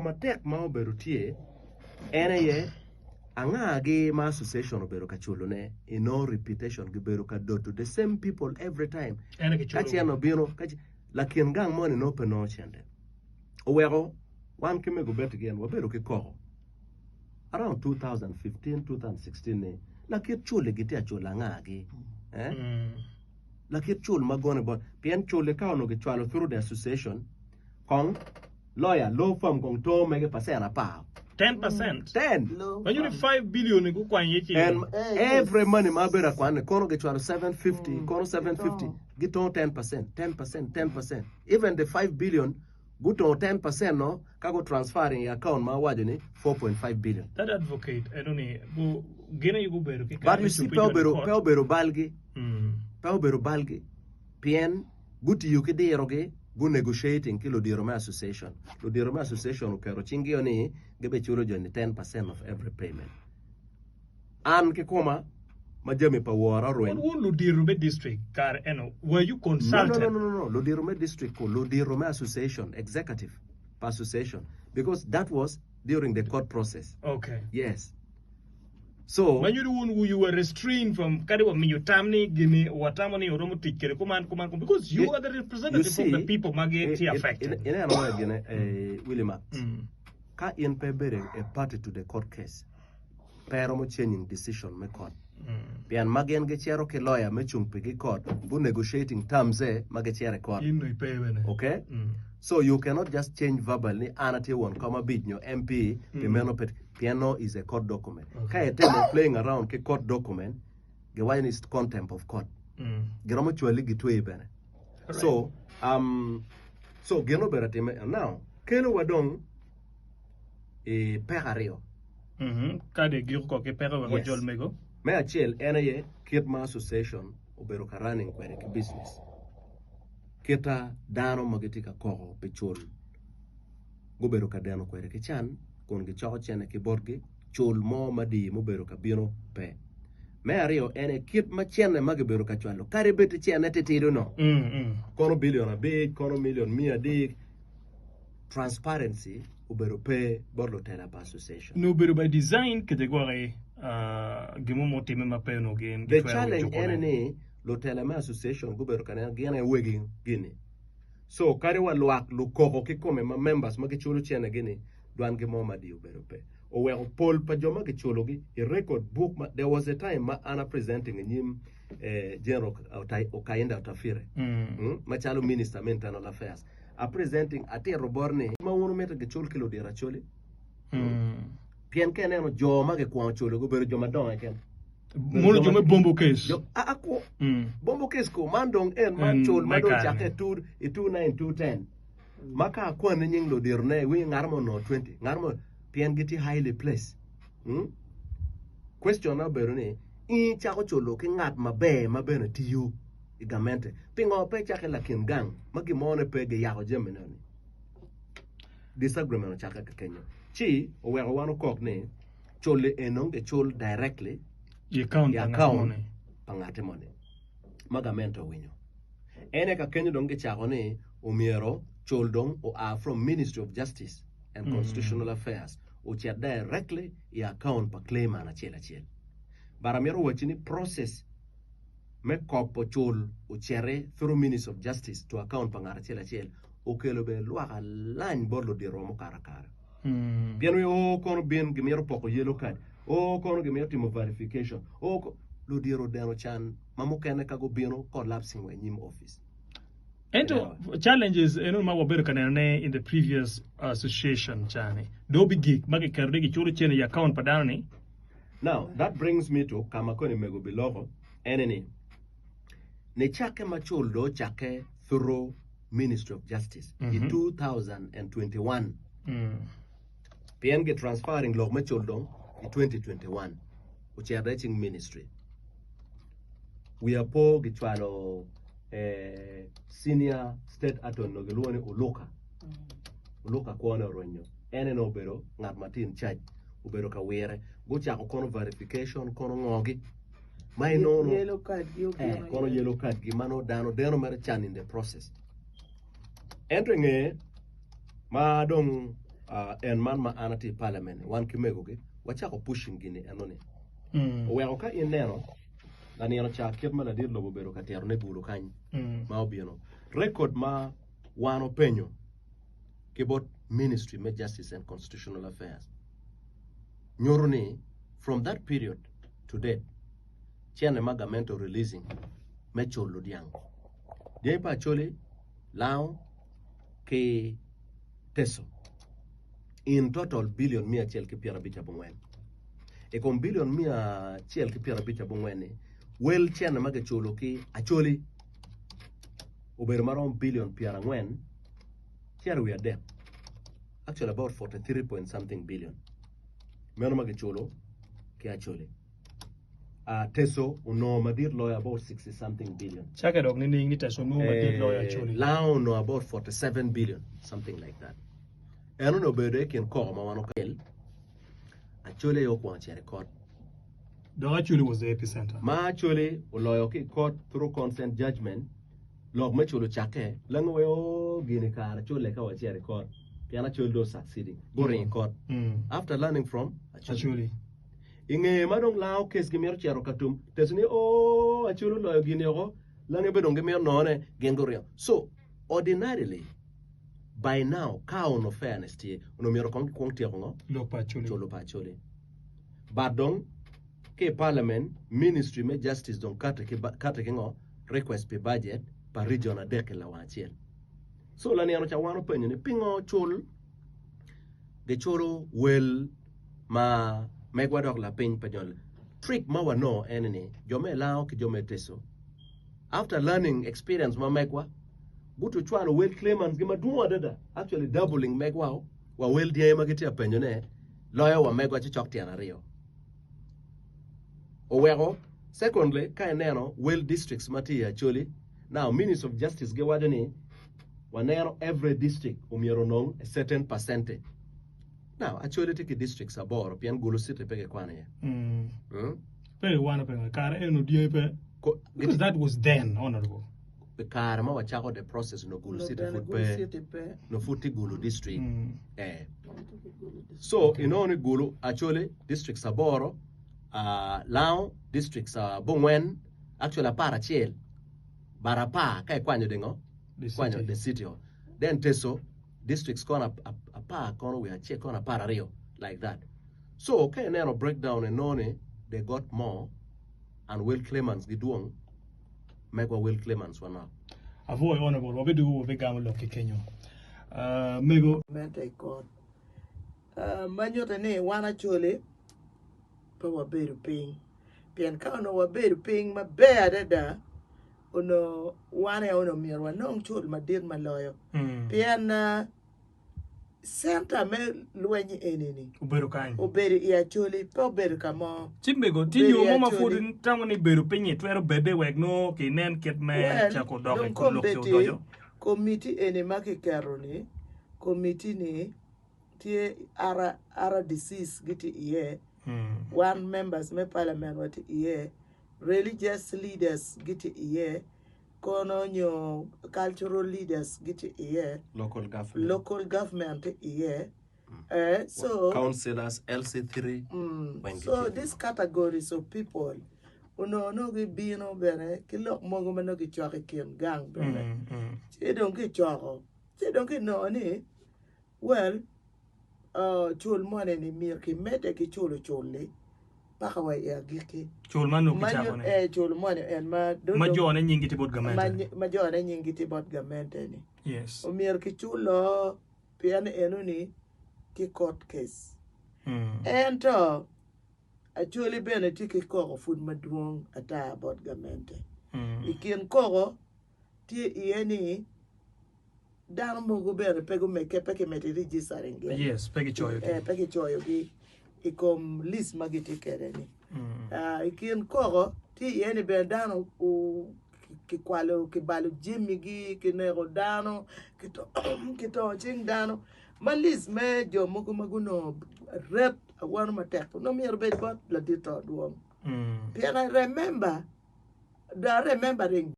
matek ma obedo tye en aye angagi ma association obedo ka culone inongo reputation gibedo ka doto the same people every time. Ene Ka kiculo cen obino, ka ce- lakin gang moni nongo pe nongo cente. Oweko wan ki mego Betty gin wabedo ki koko around 2015, 2016 ni lakit culi gitye acula angagi? Eh? Lakit cul ma gone bot pien culi ka onongo gicwalo through the association kong lawyer law firm kong to mege percent apar. 10%? 10. Manyo ni 5 billion ni gukwany iye ci. En every money ma abedo akwane kono gicwalo 750 kono 750 gitongo 10%, 10%, 10%. Even the 5 billion gutongo 10% no ka gu transferring i account ma awaco ni 4.5 billion. That advocate eno ni gu gin aye gubedo ki But kare you me see cupe pe joni obedo court. pe obedo balgi pe obedo balgi pien gutiyo ki dirogi gu negotiating ki ludiro me association. Ludiro me association oketo cingio ni gibiculo joni 10% of every payment. An kikoma ma jami pa wora orweny. Kun wun ludito me district kare eno, were you No, no, consulted? no, no, no, no. Ludito me district ku, ludito me association, executive pa association, because that was during the court process. Okay. Yes. So, Ma nyuto wun you were restrained from kadi wa miyo tam ni gini watamo ni oromo tic kede kuman kuman kuman because you are the you representative of the see, people ma i- gitye i- affected. ineno wa gine, eh, Willie Max, ka in pe ibedo a party to the court case, pe romo changing decision me court pien ma gin gicito ki lawyer me cung pigi court gu negotiating terms e ma gicito i court In nongo ipe bene. okay so you cannot just change verbal ni an atye won kom abic nyo MP pi meno pe pien no is a court document ka itemo playing around ki court document giwaco ni is contempt of court giromo cwali gitweyi bene so um, so gin obedo atime now kelo wa dong i peko aryo. Ka dong igiko koko ki peko wek ojol mego. Me acel en aye kit ma association obedo ka running kwede ki business. Kita dano ma gitye ka koko pi cul gubedo ka deno kwede ki can kun gicoko cene ki botgi, cul mo madii mubedo ka bino pe. Me aryo en aye kit ma cene ma gibedo ka cwalo kadi bed ti cene titidi no, kono bilion abic, kono milion miya adek, Transparency obedo pe bot lutela pa association. Nongo obedo by design kece gwoki gin mo mutimme ma pe onongo gin The gitwero challenge jukone. ene ni lutela me association gubedo ka neno gin aye wegi gini. So kadi wa lwak lukoko kikome ma members ma giculo cene gini dwan gi mo madi obedo pe. Oweko pol pa jo ma giculo gi i record book ma there was a time ma an a presenting inyim eh, General Okainda Otafire mm, macalo minister me internal affairs. A presenting atito bot ni ma wun wumito gicul ki ludito Acholi pien ka ineno jo ma gikwongo culo gubedo jo madongo keken. Mono jo me bombo case. Jo a a ko bombo case ko man dong en man cul ma dong cakke i 2 9 2 10 ma ka akwanni nying ludito ne iwinyo ngat mo onongo 20 ngat mo pien gitye highly placed. Question na obedo ni in icako culo ki ngat maber ma bene tiyo i gamente. Pingo pe icakke lakin gang ma gin mo ne pe giyako jami ne ni? Disagreement ocakke ka kenyo. Ci oweko wan okok ni cul-li eni dong gicul directly I account i pa ngat account moni. pa ngati moni ma gamente owinyo. En aye ka kenyo dong gicako ni omyero cul dong oa from Ministry of Justice and Constitutional Affairs ocit directly i account pa claimant acel acel. But amito wacci ni process me kopo cul ociti through Ministry of Justice to account pa ngat acel acel okelo bene lwak alany bot ludito mukato akara. Pien wi oo kono bin gimito poko yellow card, oo kono gimito timo verification, oo ko ludito odeno can ma mukene ka gubino collapsing wa i nyim office. Ento challenges eno ma wabedo ka neno ne in the previous association ca ni dong bigik ma kiketo ni giculo cene i account pa dano ni. Now, that brings me to ka ma koni mego biloko, ene ni, nicakke ma cul dong ocakke through Ministry of Justice i 2021, pien gi transferring lok me cul dong i 2021, ocito i cing ministry. Wiya po gicwalo eh, senior state attorney no gilwongo ni Oluka. Oluka kwone orwenyo. En ene obedo ngat ma tye in charge, obedo ka wire. Gucako kono verification, kono ngogi. Ma inongo Yellow card gi obino eh, kono yellow card gi ma nongo dano deno mere can in the process. Ento i ngeye ma dong. En man ma an atye i parliament ni wan ki mego gi wacako pushing gini eno ni oweko ka in neno lanino ca kit ma ladit lobo obedo ka tito ne gulo kany ma obino record ma wan openyo ki bot ministry me justice and constitutional affairs nyuto ni from that period to date cene ma gamente o releasing me culo dyang dyangi pa Acholi lango ki peso in total billion 150 abongwen. I kom billion 150 abongwen-ni, wel cente ma kiculo ki Acholi obedo ma romo billion 40 cito i wiye adek, actually about 43 point something billion meno ma kiculo ki Acholi. Teso onongo madit loyo about 60 something billion. Cakke dok nining ni Teso onongo madit loyo Acholi? Lango onongo about 47 billion, something like that. En onongo obedo i kin koko ma wan okel. Acholi aye okwongo cito i kot. Dok Acholi was the epicenter. Ma Acholi oloyo ki i kot through consent judgment, lok me culo cakke, lango wai oo gini kare culle ka wacito i kot, pien Acholi dong succeeding, guringo i kot. After learning from Acholi. Acholi. I ngeye ma dong lango kes gimito cito ka tum, teco ni oo Acholi oloyo gini oko, lange be dong gimito none, gin guringo. So, ordinarily, by now ka onongo fairness tye, onongo myero kong gikwong tyeko ngo? Lok pa Acholi. Culo pa Acholi. But dong ki i parliament, ministry me justice dong kati ki kati ki ngo? Request pi budget pa region adek-ki lawang acel. So lanino ca wan openyo ni pingo cul giculo wel ma megwa dok lapiny pa jo trick ma wanongo en ni jo me Lango ki jo me Teso after learning experience ma megwa gutu cwalo wel claimants gi madwong adada actually doubling megwa wa wel dyangi ma gitye ka penyo ne loyo wa megwa ci cok tyen aryo oweko secondly ka ineno wel districts ma tye i Acholi now ministry of justice giwaco ni waneno every district omyero onong a certain percentage Now, Acholi tye ki districts aboro pien Gulu City pe kikwano iye. Mm. Mm? Pe kikwano pingo i kare eno dyangi pe. Ko- Because that was then, honorable. I kare ma wacako the process no Gulu No City bene pud Gulu pe, City pe. no pud tye Gulu district. Mm. Eh. So, inongo ni Gulu, Acholi, districts aboro, uh, Lango, districts abongwen, actually 11, but apar ka ikwanyo dingo, The ikwanyo city. the city. o. Then Teso, districts kono apar kono wiye acel kono 12 like that. So ka ineno breakdown inongo ni they got more and Will Clemens gidwong megwa Will Clemens wanok. Avoy honorable wabidugo wabigamo lok ki kenyo. Uh, mego Mente i kot. Uh, ma nyuto ni wan Acholi pe wabedo piny. Pien ka onongo wabedo piny maber adada, onongo wan aye onongo myero wanong cul madit ma loyo. Pien centa me lweny eni-ni obedo kany. obedo i Acholi, pe obedo ka mo. Ci mego, tye Obedo nyo i mo ma pud Acholi. itamo ni bedo piny-nyi twero bedde wek nongo kinen kit me Well, cako dok i dong kom lok ci kombeddi, odoco? komiti eni ma kiketo-ni, komiti-ni tye RDCs gitye iye, wan members me parliament watye iye, religious leaders gitye iye, kono nyo cultural leaders gitye iye, Local government. local government tye iye. Eh, so Councillors, LC3, weng so gitye. these categories of people onongo nongo gibino bene ki lok mogo ma nongo gicoko i kin gang bene. Ci dong kicoko, ci dong kinongo ni Well, cul moni ni myero kimedde ki culo cul-li paka wa i agikki. Cul man nongo kicako ni? Eh, cul moni en ma Ma jone nyinggi tye bot gamente. Ma jone nyinggi tye bot gamente ni. Yes. Omyero kiculo pien enoni tye court case. Ento Acholi bene tye ki koko pud madwong ata bot gamente. I kin koko tye iye ni Dano mogo bene pe gumegge, pe kimedo i registering gin. Yes, pe kicoyogi. Eh, pe kicoyogi i kom list ma gitye kwede-ni. Ah, I kin koko tye iye ni bene dano kikwalo, kibalo jamigi, kineko dano, kitongo cing dano. Ma list me jo mogo ma gunongo ret awano matek onongo myero obed bot ladit to dwong. Pien I remember, do I remembering.